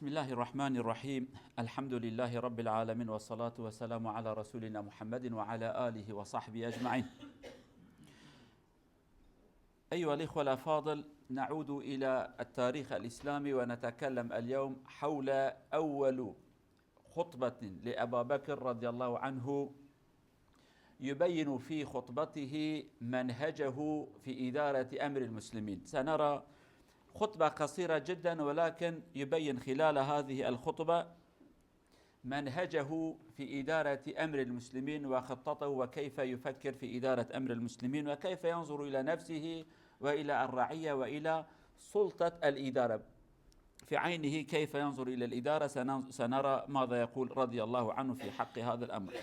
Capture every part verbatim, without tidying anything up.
بسم الله الرحمن الرحيم. الحمد لله رب العالمين، والصلاة والسلام على رسولنا محمد وعلى آله وصحبه أجمعين. أيها الإخوة الأفاضل، نعود إلى التاريخ الإسلامي ونتكلم اليوم حول أول خطبة لأبا بكر رضي الله عنه، يبين في خطبته منهجه في إدارة أمر المسلمين. سنرى خطبة قصيرة جدًا، ولكن يبين خلال هذه الخطبة منهجه في إدارة أمر المسلمين وخطته وكيف يفكر في إدارة أمر المسلمين وكيف ينظر إلى نفسه وإلى الرعية وإلى سلطة الإدارة. في عينه كيف ينظر إلى الإدارة، سنن-، سنرى ماذا يقول رضي الله عنه في حق هذا الأمر.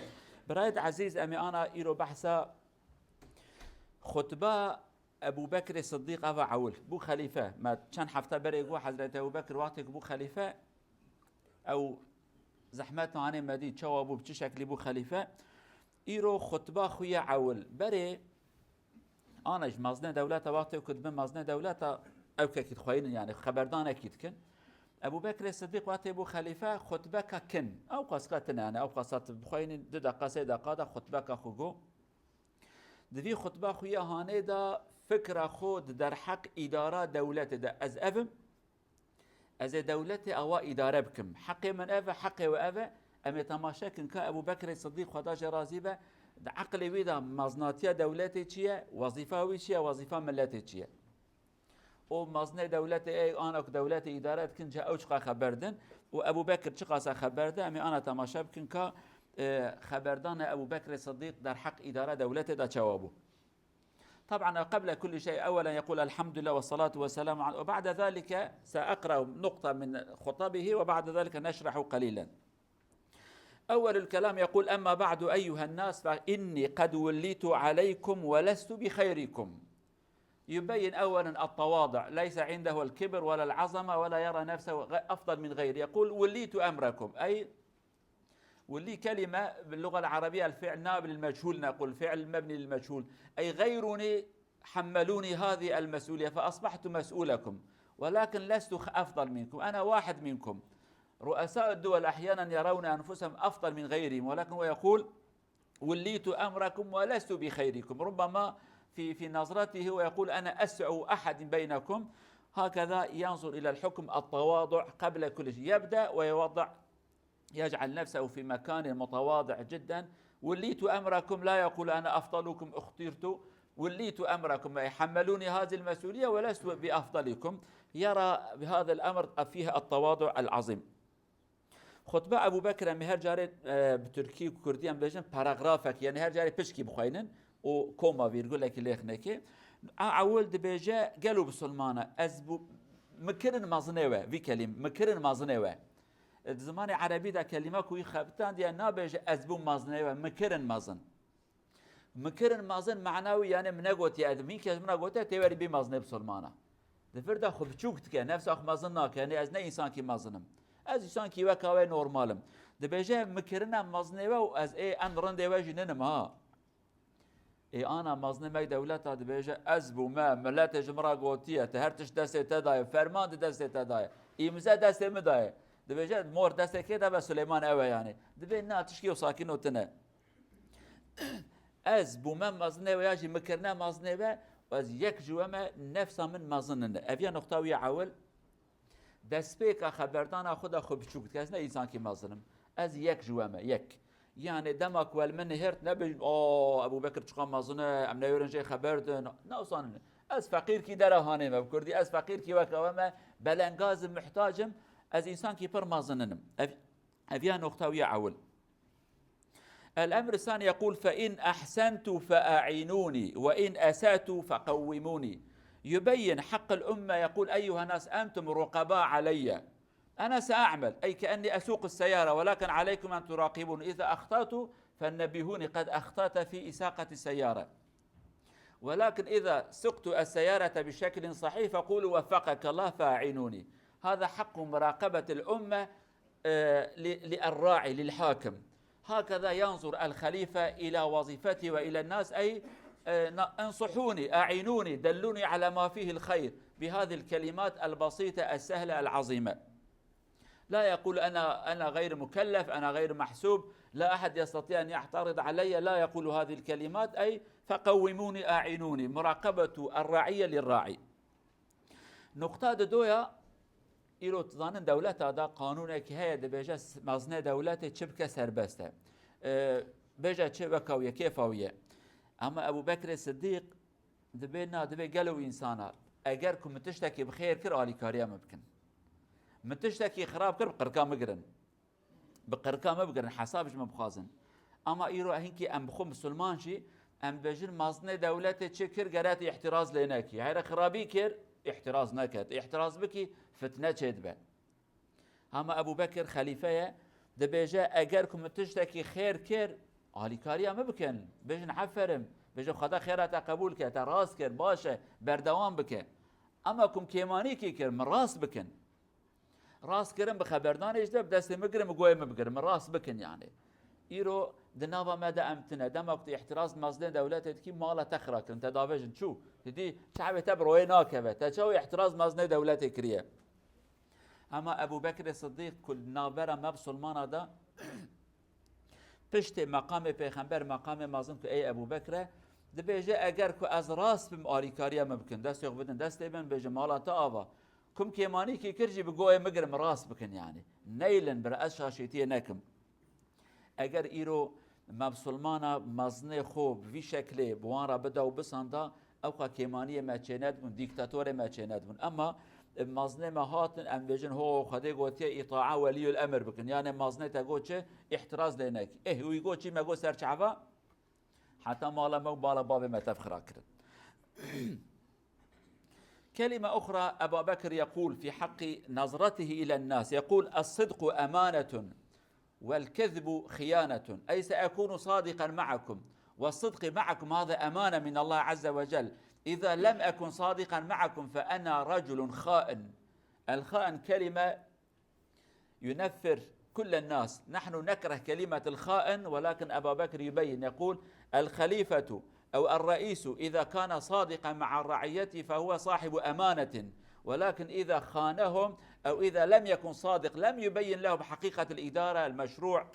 Birayê ezîz, em ê ana îro behsa xutba Ebû Bekrê Sidîq ava ewil bû xelîfe. Me çend hefte berê got Hezretî Ebû Bekr wextê ku bû xelîfe, ew zehmet hanê me dî, çawa bû, bi çi şeklî bû xelîfe. Îro xutba xwe ye ewil. Berê ana ji mezine dewleta, wextê ku dibe mezine dewleta, ew kekî dixweynin, yani xeberdanekî dikin. Ebû Bekrê Sidîq wextê bû xelîfe, xutbeka kin. Ew qasika tine, yani ew qasa tu bixweynin, du deqa, sê deqa de xutbeka xwe got. Di vî xutba xwe ya hanê de fikra xwe di derheq îdara dewletê de, ez ev im, ez ê dewletê awa îdare bikim. Heqê min ev e, heqê we ev e. Em ê temaşe kin ka Ebû Bekrê Sidîq, Xweda jê razî be, di eqlê wî de meznatiya dewletê çi ye, wezîfa wî çi ye, wezîfa miletê çi ye. Û mezinê dewletê ê ana ku dewletê îdare dikin, ca ew çiqa xeber din û Ebû Bekir çiqasa xeber de, em ê ana temaşe bikin ka, e, xeberdana Ebû Bekrê Sidîq derheq îdara dewletê de çawa bû. طبعًا، قبل كل شيء، أولًا يقول: "الحمد لله والصلاة والسلام على"، وبعد ذلك سأقرأ نقطة من خطبه، وبعد ذلك نشرح قليلًا. أول الكلام يقول: "أما بعد أيها الناس، فإني قد وليت عليكم ولست بخيركم." يبين أولًا التواضع، ليس عنده الكبر ولا العظمة ولا يرى نفسه غ-، أفضل من غيره. يقول: "وليت أمركم"، أي ولي كلمة باللغة العربية الفعل نائب للمجهول، نقول فعل مبني للمجهول، أي غيرني حملوني هذه المسؤولية فأصبحت مسؤولكم، ولكن لست خ-، أفضل منكم، أنا واحد منكم. رؤساء الدول أحيانًا يرون أنفسهم أفضل من غيرهم، ولكن هو يقول: "وليت أمركم ولست بخيركم". ربما في، في نظرته هو يقول: "أنا أسوأ أحد بينكم". هكذا ينظر إلى الحكم، التواضع قبل كل شيء. يبدأ ويوضع، يجعل نفسه في مكان متواضع جدًا. "وليت أمركم"، لا يقول: "أنا أفضلكم، اخترت". "وليت أمركم"، أي حملوني هذه المسؤولية ولست بأفضلكم. يرى بهذا الأمر فيه التواضع العظيم. Xutba Ebû Bekir, em ê her carê, e, bi tirkî û kurdî em bêjin paragrafek, yani her carê pişkî bixweynin û koma vîrgulekî lêx neke. A ewil dibêje, gelo bisilmana, ez bû, mi kirin mezinê we, vî kelîm, mi kirin mezinê we. E, di zimanê erebî de kelîma ku wî xebitand, yani nabêje ez bûm mezinê we, mi kirin mezin. Mi kirin mezin, mana wî, yani min negotiye, ez, min kes min gotiye, tê werî bî mezinê bisilmana. Di vir de xwe biçûk dike, nefsa xwe mezin nake, yani ez ne însankî mezin im. Ez însankî weka we normal im. Dibêje, mi kirine mezinê we û ez ê en rindê we jî ninim ha. Ê ana mezinê me dewleta dibêje, ez bûme, miletê ji min re gotiye, ti her tişt destê te daye, ferman di destê te daye, îmze destê min daye. Dibêje, mor destê kê de be, Suleyman ew e yani. Dibê na, tişkî û sakîn û tine. Ez bûme mezinê we ya jî mi kirine mezinê we, ez yek ji we me, nefsa min mezin in. Ev ya noqta wî ya ewil. Destpêka xeberdana xwe de xwe biçûk dike. Ez ne însankî mezin im. Ez yek ji we me, yek. Yani dema ku el min nihêrt nebêjin, "O, Ebû Bekir çiqa mezin e, em newêrin jê xeber din." Ne wisa nîne. Ez feqîrkî dera hanê me, bi kurdî, ez feqîrkî weke we me, belengaz im, muhtac im, ez însankî pir mezin in im. Ev, ev ya noqta wî ya ewil. الأمر الثاني يقول: "فإن أحسنت فأعينوني، وإن أسأت فقوموني." يبين حق الأمة، يقول: "أيها الناس، أنتم رقباء علي. أنا سأعمل، أي كأني أسوق السيارة، ولكن عليكم أن تراقبوني. إذا أخطأت فنبهوني، قد أخطأت في إساقة السيارة. ولكن إذا سقت السيارة بشكل صحيح فقولوا وفقك الله فأعينوني." هذا حق مراقبة الأمة، آه، ل-، للراعي، للحاكم. هكذا ينظر الخليفة إلى وظيفته وإلى الناس، أي، آه، ن-، انصحوني، أعينوني، دلوني على ما فيه الخير، بهذه الكلمات البسيطة السهلة العظيمة. لا يقول أنا، أنا غير مكلف، أنا غير محسوب، لا أحد يستطيع أن يعترض علي، لا يقول هذه الكلمات، أي فقوموني، أعينوني، مراقبة الرعية للراعي. Nuqta di doya, îro dizanin dewleta da qanûnekî heye, dibêje s-, mezinê dewletê çi bike serbest e. E, bêje çi weka wî ye, kêfa wî ye. Ama Ebû Bekrê Sidîq dibê na, dibê gelo însana, eger ku min tiştekî bi xêr kir, alîkariya min bikin. Min tiştekî xirab kir, bi qirka min girin. Bi qirka me bigirin, hesab ji me bixwazin. Ama îro hinkî em bi xwe misilman jî, em dibêjin, mezinê dewletê çi kir, gere tu îhtiraz lê nekî. Here xirabî kir, îhtiraz neke. Tu îhtiraz bikî, fitne çêdibe. Hema Ebû Bekir xelîfe ye, dibêje, eger ku min tiştekî xêr kir, alîkariya min bikin. Bêjin, eferin. Bêjin, Xweda xêra te qebûl ke, te rast kir, baş e, berdewam bike. Ama ku min kêmanîkî kir, min rast bikin. Rast kirin bi xeberdanê jî de bi destê min girin, bi goyê min bigirin, min rast bikin yani. Îro di nava me de em tine. Dema ku tu îhtiraz mezinê dewletê dikî, mala te xira kirin, te davêjin çû. Tu dî çavê te bi royê nakeve. Te çawa îhtiraz mezinê dewletê kiriye? Hema Ebû Bekrê Sidîq ku di navbera me bisilmana de Piştê meqamê pêxember, meqamê mezin ku ey Ebû Bekr e, dibêje, eger ku ez rast bim, alîkariya min bikin, destê xwe bidin destê min, bêje, mala te ava. Ku min kêmanîkî kir jî bi goyê min girin, min rast bikin yani. Neylin bira ez şaşîtiyê nekim. Eger îro me bisilmana mezinê xwe bi vî şeklê bi wan re bida û bisanda, Ewqa kêmaniyê me çênedibûn, dîktatorê me çênedibûn. Ema, e, mezinê me hatin, em bêjin, ho, Xwedê gotiye, îtaa weliyul emir bikin. Yani mezinê te got çi? Îhtiraz lê nekî. Eh, wî got çi? Me got serçava. Heta mala me û mala bavê me tev xira kirin. كلمة أخرى، أبا بكر يقول في حق نظرته إلى الناس، يقول: الصدق أمانة والكذب خيانة، أي سأكون صادقا معكم، والصدق معكم هذا أمانة من الله عز وجل، إذا لم أكن صادقا معكم فأنا رجل خائن. الخائن كلمة ينفر كل الناس، نحن نكره كلمة الخائن، ولكن أبا بكر يبين يقول: الخليفة أو الرئيس إذا كان صادقا مع رعيته فهو صاحب أمانة، ولكن إذا خانهم أو إذا لم يكن صادق، لم يبين لهم حقيقة الإدارة، المشروع،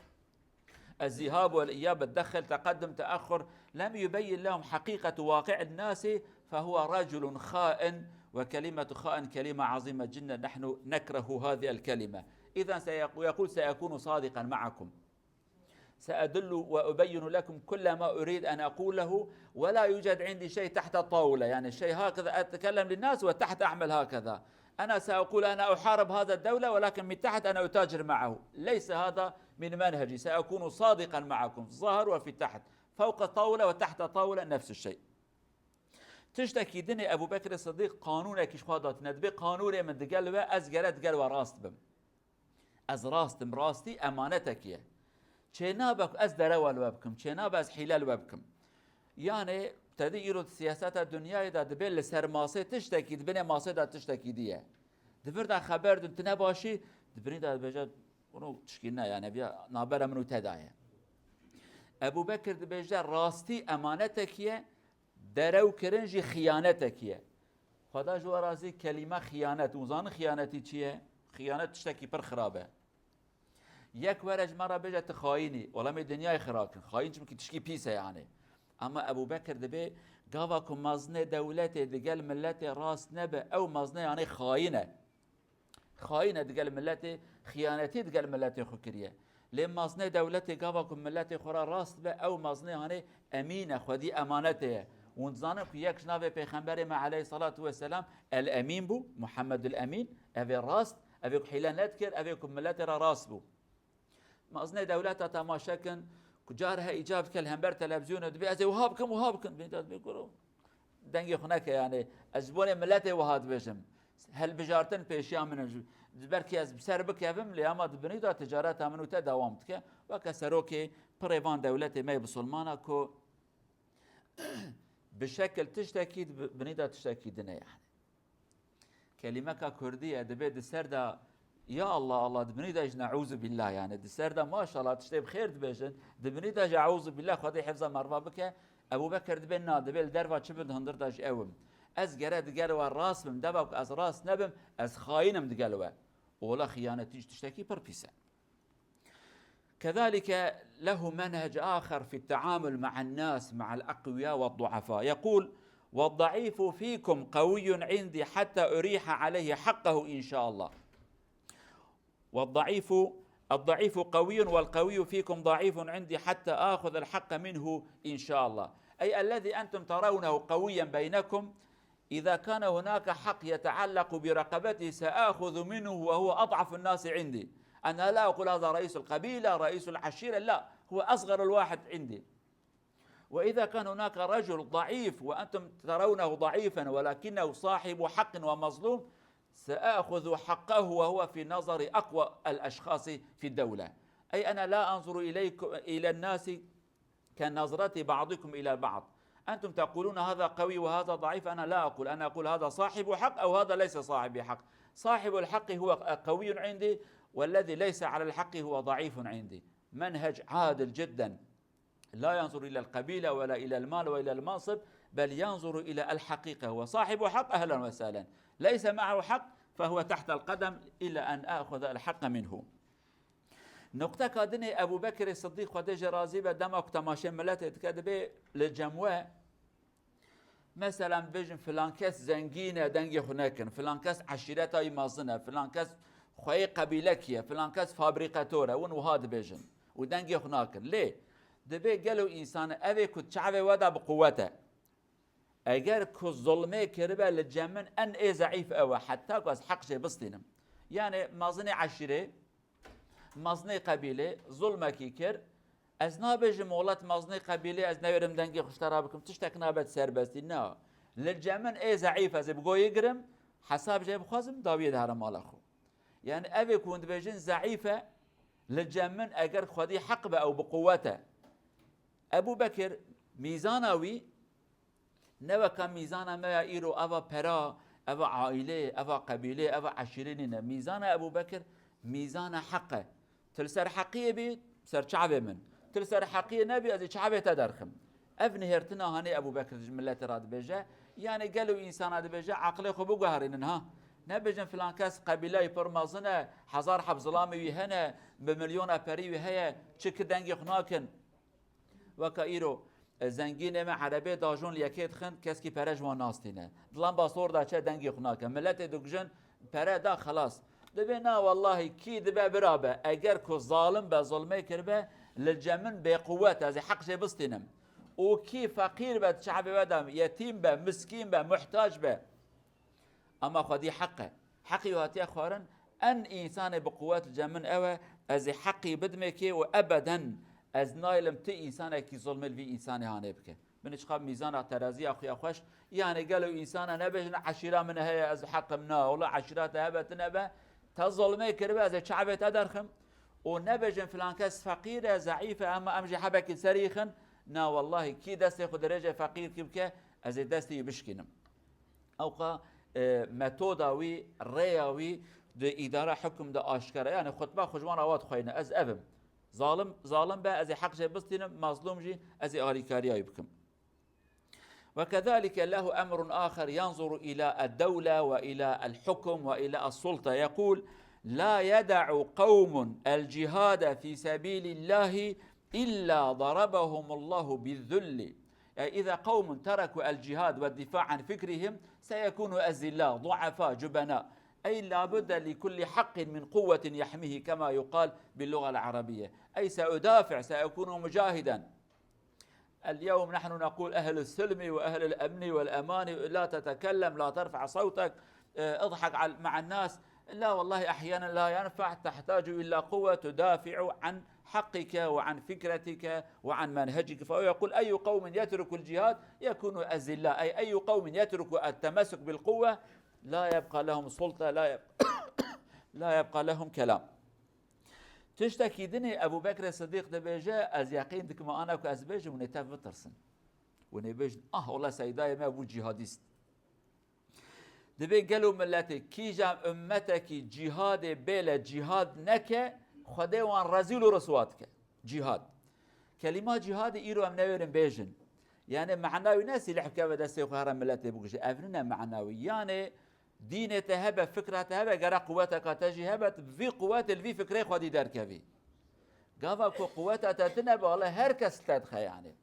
الذهاب والإياب، الدخل، تقدم، تأخر، لم يبين لهم حقيقة واقع الناس، فهو رجل خائن، وكلمة خائن كلمة عظيمة جدا، نحن نكره هذه الكلمة. إذا سيق-، يقول: سأكون صادقا معكم. سأدل وأبين لكم كل ما أريد أن أقوله، ولا يوجد عندي شيء تحت الطاولة، يعني شيء هكذا أتكلم للناس وتحت أعمل هكذا. أنا سأقول أنا أحارب هذا الدولة، ولكن من تحت أنا أتاجر معه. ليس هذا من منهجي، سأكون صادقا معكم في الظاهر وفي التحت، فوق الطاولة وتحت الطاولة نفس الشيء. Tiştekî dinê Ebû Bekrê Sidîq qanûnekî ji xwe datine. Dibê qanûnê min digel we, ez gere digel we rast bim. Ez rast im, rastî emanetekî ye. Çênabe ku ez derewa li we bikim, çênabe ez hîle li we bikim. Yanê te dî îro di siyaseta dinyayê de dibê li ser masê tiştekî, di binê masê de tiştekî dî ye. Di vir de xeber din tu ne başî, di binî de dibêje, "Ono tişkî ne, yani, viya nabera min û te de ye." Ebû Bekir dibêje, rastî emanetekî ye, derew kirin jî xiyanetekî ye. Xweda ji we razî, kelîme xiyanet. Hûn zanin xiyanetî çi ye? Xiyanet tiştekî pir xirab e. Yek were ji me re bêje, "Tu xayîn î." Wela me dinyayê xira kirin. Xayîn çimkî tişkî pîs e yani. Ama Ebû Bekir dibê, gava ku mezinê dewletê digel miletê rast nebe, ew mezinê yani xayîn e. Xayîn e, digel miletê xiyanetî digel miletê xwe kiriye. Lê mezinê dewletê gava ku miletê xwe re rast be, ew mezinê hanê emîn e, xwedî emanetê ye. Hûn dizanin ku yek ji navê Pêxemberê me aleyhissalatu vesselam El Emîn bû, Muhammedul Emîn, ev ê rast, ev ê ku hîle nedikir, ev ê ku miletê re rast bû. Mezinê dewleta temaşe kin, ku car he îcab dike li hember televîzyonê dibê, "Ez ê wiha bikim, wiha bikim." Bê de dibê, "Kuro, dengê xwe neke, yani, ez ji bonê miletê wiha dibêjim. Hilbijartin pêşiya min in. Ji, ji ber ku ez bi ser bikevim, lê ama di binî de ticareta min û te dewam dike." Weke serokê pirê van dewletê me yê bisilmana ku bi şekil tiştekî, di bi-, binî de tiştekî din e, yani. Kelîmeka kurdî ye, dibê di ser de ya Allah Allah, di binî de jî neûzu billah, yani di ser de maşallah tiştê bi xêr dibêjin, di binî de jî eûzu billah, Xwedê hifza merva bike. Ebû Bekir dibê na, dibê li derva çi bin, di hundir de jî ew im. Ez gere digel we rast bim, dema ku ez rast nebim, ez xayîn im digel we. Ola xiyanetî ji tiştekî pir pîs e. كذلك له منهج آخر في التعامل مع الناس، مع الأقوياء والضعفاء. يقول: "والضعيف فيكم قوي عندي حتى أريح عليه حقه إن شاء الله." والضعيف، "الضعيف قوي والقوي فيكم ضعيف عندي حتى آخذ الحق منه إن شاء الله." أي الذي أنتم ترونه قويا بينكم، إذا كان هناك حق يتعلق برقبته سآخذ منه وهو أضعف الناس عندي. أنا لا أقول هذا رئيس القبيلة، رئيس العشيرة، لا، هو أصغر الواحد عندي. وإذا كان هناك رجل ضعيف وأنتم ترونه ضعيفا ولكنه صاحب حق ومظلوم، سآخذ حقه وهو في نظري أقوى الأشخاص في الدولة. أي أنا لا أنظر إليكم، إلى الناس كنظرة بعضكم إلى بعض. أنتم تقولون هذا قوي وهذا ضعيف، أنا لا أقول، أنا أقول هذا صاحب حق أو هذا ليس صاحب حق. صاحب الحق هو قوي عندي، والذي ليس على الحق هو ضعيف عندي. منهج عادل جدا، لا ينظر إلى القبيلة ولا إلى المال وإلى المنصب، بل ينظر إلى الحقيقة. هو صاحب حق، أهلا وسهلا، ليس معه حق، فهو تحت القدم إلى أن آخذ الحق منه. Nuqteka dinê Ebû Bekirê Sidîq, Xwedê jê razî be, dema ku temaşê miletê dike, dibê li cem we, meselen, bibêjin, filan kes zengîn e, dengê xwe nekin, filan kes eşîreta wî mezin e, filan kes xweyê qebîlekî ye, filan kes fabrîqetor e, hûn wiha dibêjin û dengê xwe nakin. Lê dibê gelo însan e, ev ê ku çavê we de bi quwet e. Eger ku zulmê kiribe li cem min, en ê zeîf ew e, heta ku ez heq jê bistînim. Yanî mezinê eşîrê, mezinê qebîlê zulmekî kir, ez nabêjim, welat mezinê qebîlê, ez newêrim dengê xwe ji te re bikim, tiştek nabe, tu serbestî. Na. Li cem min ê zeîf, ez ê bi goyê girim, hesab jê bixwazim, dawiyê diherim mala xwe. Yanî ev ê ku hûn dibêjin zeîf e, li cem min eger xwedî heq be, ew bi quwet e. Ebû Bekir, mîzana wî ne weka mîzana me ya îro, eva pera, eva aîlê, eva qebîlê, eva eşîrê nîne. Mîzana Ebû Bekir mîzana heq e. Tu li ser heqiyê bî, ser çavê min. Tu li ser heqiyê nebî, ez ê çavê te derxim. Ev nihêrtina hanê Ebû Bekir ji miletê re dibêje. Yanî gelo însana dibêje, eqlê xwe biguherînin ha. Nebêjin filan kes qebîleyê pir mezin e, hezar heb zilamê wî hene, bi milyona perî wî heye, çi ki dengê xwe nakin. Weka îro, e, zengînê me erebê dajon li yekê dixin, keskî pere ji wan nastîne. Di lamba sor de çe, dengê xwe nake. Miletê dikujin, pere da, xelas. Dibê na wellahî kî dibe bira be, eger ku zalim be, zulmê kiribe, li cem min bêquwet, ez ê heq jê bistînim. Û kî feqîr be, di çavê we de yetîm be, miskîn be, muhtac be, ama xwedî heq e. Heqî wî hatiye xwarin, en însanê bi quwet li cem min ew e, ez ê heqî bidimê kê û ebeden ez naylim ti însanekî zulmê li vî însanê hanê bike. Binê çiqa mîzana teraziya xwe ya xweş, yanê gelo însana nebêjin eşîra min heye, ez heqim, na, wela eşîra te hebe tine be, te zulmê kiribe, ez ê çavê te derxim. Û nebêjin filan kes feqîr e, zeîf e, ama em jî hebekî serî xin, na wellahî kî destê xwe dirêje feqîrkî bike, ez ê destê wî bişkînim. Ewqa, e, metoda wî, rêya wî di îdara hukm de aşkere. Yanî xutba xwe ji wan re wa dixweyne, ez ev im. Zalim, zalim be, ez ê heq jê bistînim, mazlûm jî ez ê alîkariya wî bikim. وكذلك له أمر آخر ينظر إلى الدولة وإلى الحكم وإلى السلطة. يقول: "لا يدع قوم الجهاد في سبيل الله إلا ضربهم الله بالذل." أي إذا قوم تركوا الجهاد والدفاع عن فكرهم سيكونوا أذلاء، ضعفاء، جبناء. أي لا بد لكل حق من قوة يحميه، كما يقال باللغة العربية. أي سأدافع، سأكون مجاهدا. اليوم نحن نقول: "أهل السلم وأهل الأمن والأمان، لا تتكلم، لا ترفع صوتك، آه، اضحك على، مع الناس." لا والله، أحيانا لا ينفع، تحتاج إلى قوة تدافع عن حقك وعن فكرتك وعن منهجك. فهو يقول: "أي قوم يترك الجهاد يكون أذلاء"، أي أي قوم يترك التمسك بالقوة لا يبقى لهم سلطة، لا يب-، لا يبقى لهم كلام. Tiştekî dinê Ebû Bekrê Sidîq dibêje, ez yeqîn dikim ana ku ez bêjim, hûn ê tev bitirsin. Hûn ê bêjin, ah, wela seydayê me bû cîhadîst. Dibê gelo miletê, kîjan ummetekî cîhadê bê le cîhad neke, Xwedê wan rezîl û riswa dike. Cîhad. Kelîma cîhadê îro em newêrin bêjin. Yanê mana wî ne sîleh bikeve destê xwe here miletê bikuje. Ev nîne mana wî. Yanê Dînê te hebe, fikra te hebe, gere quweteka te jî hebe, tu bi vî quwetê li vî fikrê xwedî derkevî. Gava ku quweta te tine be, wele her kes li te dixe yani.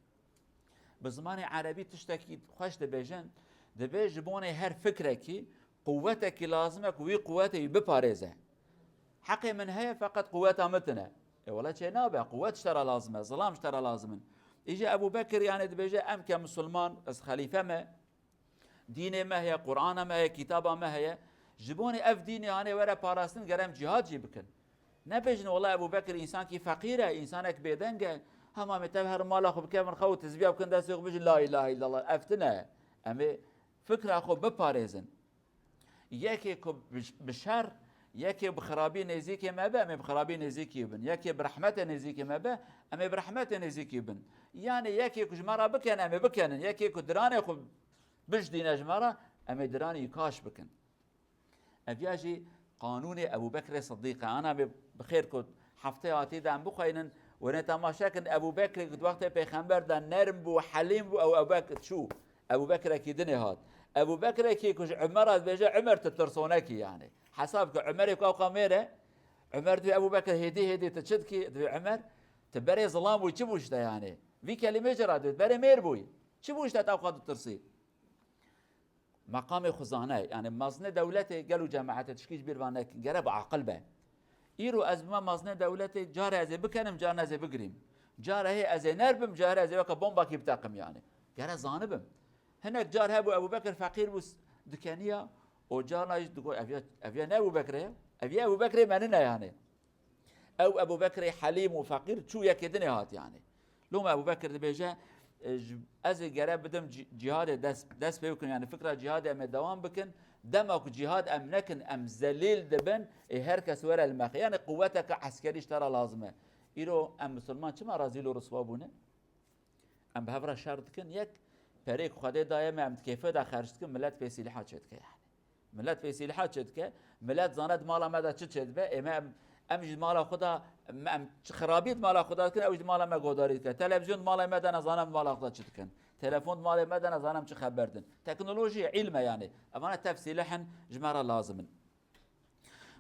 Bi zimanê erebî tiştekî xweş dibêjin, dibê ji bonê her fikrekî, quwetekî lazim e ku wî quwetê wî biparêze. Heqê min heye, feqet quweta min tine. E wele çê nabe, quwet ji te re lazim e, zilam ji te re lazim in. Îje Ebû Bekir yani dibêje, em ke misilman, ez xelîfe me, dînê me heye, Qur'ana me heye, kitaba me heye. Ji bonê ev dînê hanê were parastin, gere em cîhad jî bikin. Nebêjin, wela Ebû Bekir însankî feqîr e, însanek bêdeng e. Hema me tev her mala xwe bikevin xwe û tizbiya bikin destê xwe, bijin, "La îlahe îllallah." Ev tine. Em ê fikra xwe biparêzin. Yekê ku bi, bi şer, yekê bi xirabî nêzîkê me be, em ê bi xirabî nêzîkî bin. Yekê bi rehmetê nêzîkê me be, em ê bi rehmetê nêzîkî bin. Yani yekê ku ji me re bikene, em ê bikenin. Yekê ku diranê xwe bijdîne ji me re, em ê diranî kaş bikin. Ev ya jî qanûnê Ebû Bekrê Siddîq e. Ana me bi xêr ku hefteyê hatî de em bixweynin, wêne temaşe kin, Ebû Bekrê ku di wextê Pêxember de nerm bû, helîm bû, ew Ebû Bekr çû. Ebû Bekrekî dinê hat. Ebû Bekrekî ku ji Umer re dibêje, Umer, tu tirsonekî yani. Hesab ke Umerê ku ewqa mêr e, Umer dibê Ebû Bekr hêdî hêdî, tu çi dikî? Dibê Umer, tu berê zilam bûyî, çi bû ji te yani? Vî kelîmê jê re dibê, berê mêr bûyî. Çi bû ji te, tu ewqa ditirsî? Meqamê xwe zane, yani mazinê dewletê, gel û cemaetê tişkî ji bîr van nekin, gere bi aqil be. Îro ez bime mazinê dewletê, care ez ê bikenim, care ez ê bigirîm. Care hê ez ê nerbim, care ez ê weke bombakî biteqim yani. Gere zanibim. Hinek car hebû Ebû Bekir feqîr bû, s-, dikeniya, û carna jî digot, "Ev ya, ev ya ne Ebû Bekir e? Ev ya Ebû Bekirê me nine yani." Ew Ebû Bekrê helîm û feqîr çû yekê dinê hat yani. Loma Ebû Bekr dibêje, e, ji, ez ê gere bidim cî-, cîhadê dest, dest pê bikin, yani fikra cîhadê em ê dewam bikin. Dema ku cîhad em nekin, em zelîl dibin, ê her kes were li me xe. Yani quweteke eskerî ji te re lazim e. Îro em misilman çima rezîl û riswa bûne? Em bi hev re şer dikin, yek perê ku Xwedê daye me, em di kêfê de xerc dikin, milet pê sîliha çêdike yani. Milet pê sîliha çêdike, milet zane di mala me de çi çêdibe, ê me em, em jî di mala xwe de, em, em çi xirabî di mala xwe de dikin, ew jî di mala me godarî dike. Televîzyon di mala me de ne, zane em di mala xwe de çi dikin. Telefon di malê me de ne, zane em çi xeber din. Teknolojî, îlm e yani. Evane tev sîlih in, ji me re lazim in.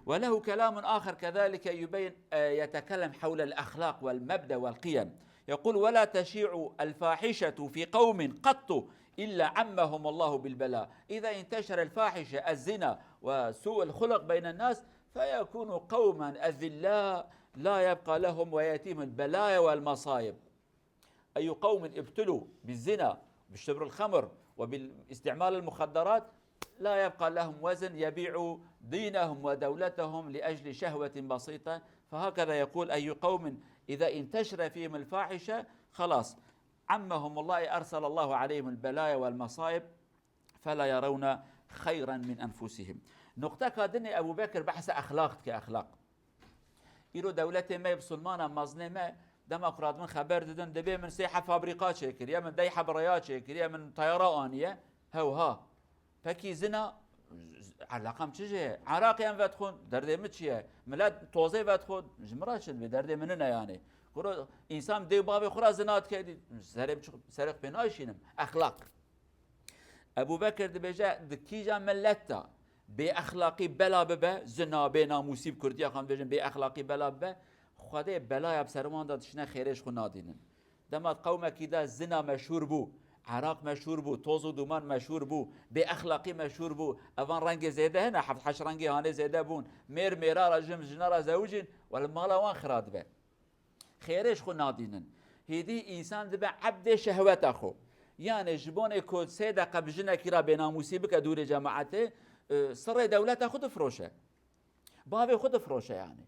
وله كلام آخر كذلك يبين، آه، يتكلم حول الأخلاق والمبدأ والقيم. يقول: "ولا تشيع الفاحشة في قوم قط إلا عمهم الله بالبلاء. إذا انتشر الفاحشة، الزنا، وسوء الخلق بين الناس، فيكون قوما أذلاء لا يبقى لهم ويأتيهم البلايا والمصائب." أي قوم ابتلوا بالزنا، بشرب الخمر، وباستعمال المخدرات، لا يبقى لهم وزن، يبيعوا دينهم ودولتهم لأجل شهوة بسيطة. فهكذا يقول: أي قوم إذا انتشر فيهم الفاحشة، خلاص، عمهم الله، أرسل الله عليهم البلايا والمصائب، فلا يرون خيرا من أنفسهم. Nuqteka dinê Ebû Bekir behsa exlaq dike, exlaq. Îro dewletê me, bisilmana mazinê me, dema ku radibin xeber didin, dibê min sê heb fabrîka çêkiriye, min dey heb reya çêkiriye, min teyara aniye, hewha. Pekî zina, z-, eleqam çi jê ye? Eraqê em vedixwin, derdê min çi ye? Milet tozê vedixwin, ji min re çi dibê? Derdê min nine yani. Kuro, însan dê û bavê xwe re zina dike, dî, serê çi-, serê xwe pê nayşînim. Exlaq. Ebû Bekir dibêje, di kîja milet de bêexlaqî bela bibe, zina, bênamûsî, bi kurdiya xwe em dibêjin, bêexlaqî bela bibe, Xwedê belaya bi ser wan de dişine, xêrê ji xwe nadînin. Dema di qewmekî de zina meşhûr bû, eraq meşhûr bû, toz û dûman meşhûr bû, bêexlaqî meşhûr bû, evan rengê zêde hene, heft heşt rengê hanê zêde bûn, mêr mêra re, jin jina re zewicîn, wele mala wan xira dibe. Xêrê ji xwe nadînin. Hêdî însan dibe ebdê şehweta xwe. Yanê ji bonê ku sê deqe bi jinekî re bênamûsî bike dûrê cemaetê, e, sirrê dewleta xwe difiroşe. Bavê xwe difiroşe yanê.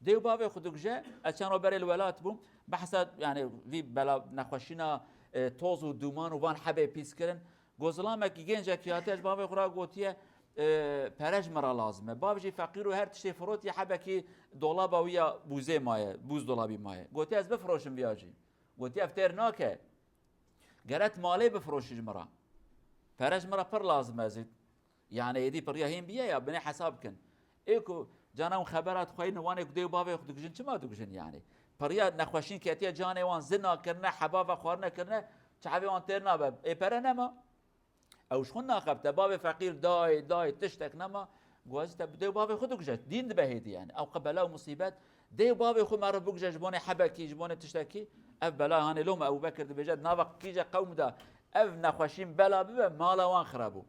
Dê û bavê xwe dikuje, ez çend roj berê li welat bûm, behsa, yanê, vî bela nexweşîna, e, toz û dûman û van hebê pîs kirin. Got, zilamekî, gencekî hatiye ji bavê xwe re gotiye, e, pere ji min re lazim e. Bav jî feqîr û her tiştê firotiye, hebekî dolaba wî ya bûzê maye, bûzdolabî maye. Gotiye, ez bifiroşim viya jî. Gotiye, ev têr nake. Gere tu malê bifiroşî ji min re. Pere ji min re pir lazim e, ez ê, yani, êdî piriya hîn biye ya, binê hesab bikin. Ê ku cana hûn xebera dixweynin, wanê ku dê û bavê xwe dikujin, çima dikujin yani? Piriya nexweşîn ketiye canê wan, zina kirine, heba vexwarine kirine, çavê wan têr nabe. Ê pere nema. Ew ji xwe naxebite, bavê feqîr dayê, dayê tiştek nema, guhazî te bi dê û bavê xwe dikuje. Dîn dibe hêdî yani. Ew qe bela û musîbet, dê û bavê xwe meriv bikuje ji bonê hebekî, ji bonê tiştekî. Ev bela hanê loma Ebu Bekir dibêje, di nava kîje qewm de ev nexweşîn bela bibe, mala wan xira bû.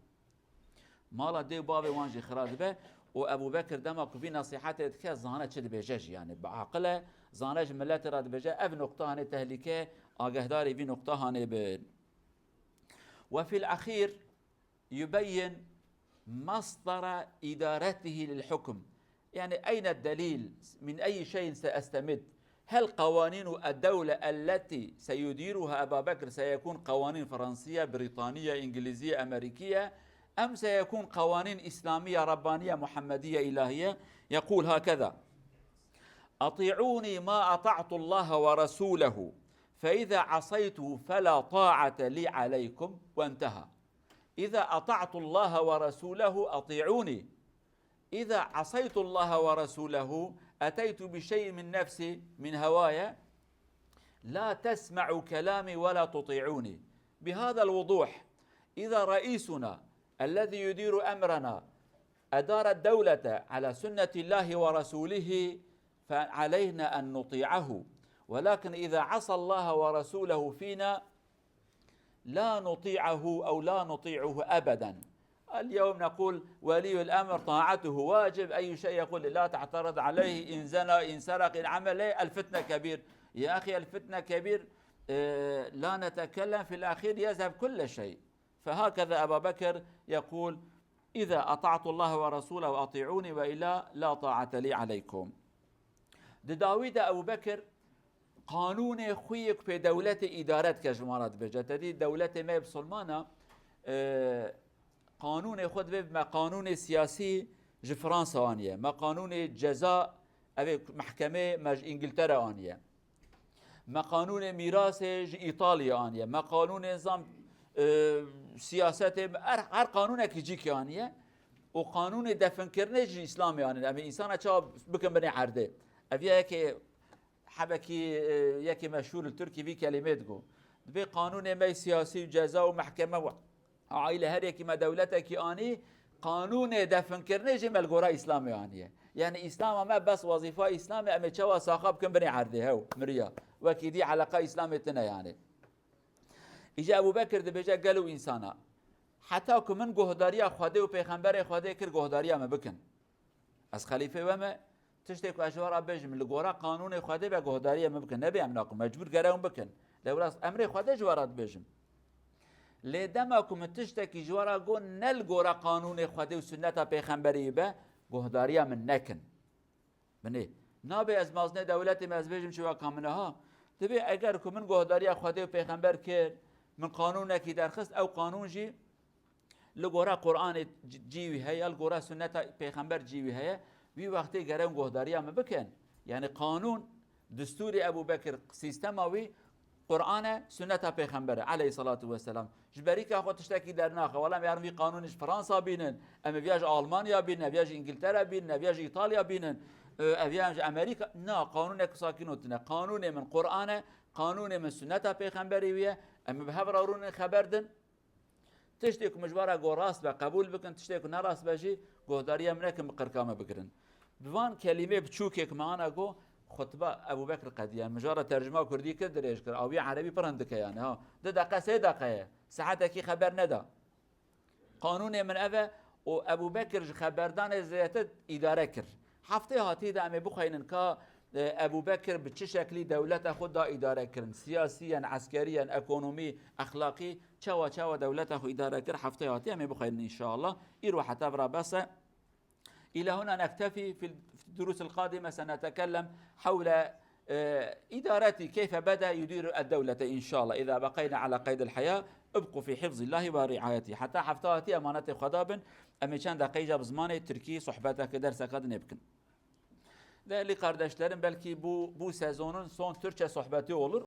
Mala dê û bavê wan jî xira dibe û Ebu Bekir dema ku vî nesîhetê dike, zane çi dibêje jî yani. Bi aqil e, zane ji miletê re dibêje, ev nuqta hanê tehlîke, agahdarê vî nuqta hanê bin. وفي الأخير يبين مصدر إدارته للحكم. يعني أين الدليل؟ من أي شيء سأستمد؟ هل قوانين الدولة التي سيديرها أبا بكر سيكون قوانين فرنسية، بريطانية، إنجليزية، أمريكية، أم سيكون قوانين إسلامية، ربانية، محمدية، إلهية؟ يقول هكذا: أطيعوني ما أطعت الله ورسوله، فإذا عصيته فلا طاعة لي عليكم، وانتهى. إذا أطعت الله ورسوله أطيعوني، إذا عصيت الله ورسوله أتيت بشيء من نفسي، من هواي، لا تسمعوا كلامي ولا تطيعوني. بهذا الوضوح، إذا رئيسنا الذي يدير أمرنا أدار الدولة على سنة الله ورسوله، فعلينا أن نطيعه، ولكن إذا عصى الله ورسوله فينا لا نطيعه أو لا نطيعه أبدا. اليوم نقول ولي الأمر طاعته واجب، أي شيء يقول لا تعترض عليه، إن زنى، إن سرق، إن عمل إيه، الفتنة كبير. يا أخي، الفتنة كبير، آه، لا نتكلم، في الأخير يذهب كل شيء. فهكذا أبا بكر يقول: إذا أطعت الله ورسوله أطيعوني، وإلا لا طاعة لي عليكم. Di dawî de Ebu Bekir qanûnê xwe yê ku pê dewletê îdare dike ji wan re dibêje. Te dî dewletê me yê bisilmana, e, qanûnê xwe divê me qanûnê siyasî ji Fransa aniye. Me qanûnê ceza, ev ê mehkemê me ji Îngiltere aniye. Me qanûnê mîrasê ji Îtalya aniye. Me qanûnê zam, e, siyasetê, her, her qanûnekî cîkê aniye. Û qanûnê definkirinê ji Îslamê anîne. Em ê însana çawa bikin binê erdê. Ev ya yekê hebekî, e, yekê meşhûr li Tirkî vî kelîmê digo. Dibê qanûnê me siyasî û ceza û mehkeme û aîle her yekî me dewletekî anî, qanûnê definkirinê jî me li gora Îslamê aniye. Yani Îslama me bes wezîfa Îslamê, em ê çawa saxa bikin binê erdê hew, miriya. Wekî dî eleqa Îslamê tine yani. Îca Ebu Bekir dibêje gel û însana. Heta ku min guhdariya Xwedê û Pêxemberê Xwedê kir, guhdariya min bikin. Ez xelîfê we me, tiştê ku ez ji we re bêjim, li gora qanûnê Xwedê be guhdariyê min bikin. Nebê em nakin, mecbûr gere hûn bikin. Lê wila emrê Xwedê ji we re dibêjim. Lê dema ku min tiştekî ji we re got, ne li gora qanûnê Xwedê û sunneta pêxemberî be, guhdariya min nekin. Binê, nabê ez mazinê dewletê me ez bêjim çi weka min e ha. Dibê eger ku min guhdariya Xwedê û pêxember kir, min qanûnekî derxist, ew qanûn jî li gora Qur'anê c-, cî wî heye, li gora sunneta pêxember cî wî heye, wî wextê gere hûn guhdariya min bikin. Yani qanûn, destûrê Ebu Bekir, sîstema wî Qur'an e, sunneta pêxember e, aleyhissalatu vesselam. Ji berîka xwe tiştekî dernaxe. Wela em ê herin vî qanûnê ji Fransa bînin, em ê viya ji Almanya bînin, ev ya ji Îngiltere bînin, ev ya ji Îtalya bînin, e, ev ya ji Amerîka. Na, qanûnek sakîn û tune. Qanûnê min Qur'an e, qanûnê min sunneta pêxemberê wî ye. Em ê bi hev re rûnin xeber din. Tiştê ku min ji we re got rast be, qebûl bikin, tiştê ku ne rast be jî, guhdariya min nekin, bi qirka me bigirin. Bi van kelîmê biçûkê ku me ana got, xutba Ebû Bekir qediyan. Min ji we re tercuma kurdî kir, dirêj kir. Awiyê erebî pir hindik e yani, ha. Du deqe, sê deqe ye. Saetekî xeber neda. Qanûnê min ev e û Ebû Bekir ji xeberdanê zêdetir îdare kir. Heftê hatî de em ê bixweynin ka, e, Ebû Bekir bi çi şeklî dewleta xwe da îdare kirin. Siyasiyen, eskeriyen, ekonomî, exlaqî, çawa çawa dewleta xwe îdare kir, heftê hatî em ê bixweynin înşallah. Îro heta vira bes e. إلى هنا نكتفي. في الدروس القادمة سنتكلم حول، آه، إدارة، كيف بدأ يدير الدولة إن شاء الله. إذا بقينا على قيد الحياة، ابقوا في حفظ الله ورعايته. Heta hefta hatî emanetê Xweda bin, em ê çend deqeyî ja bi zimanê tirkî sohbeteke, derseke dinê bikin. Değerli kardeşlerim, belki bu, bu sezonun son Türkçe sohbeti olur.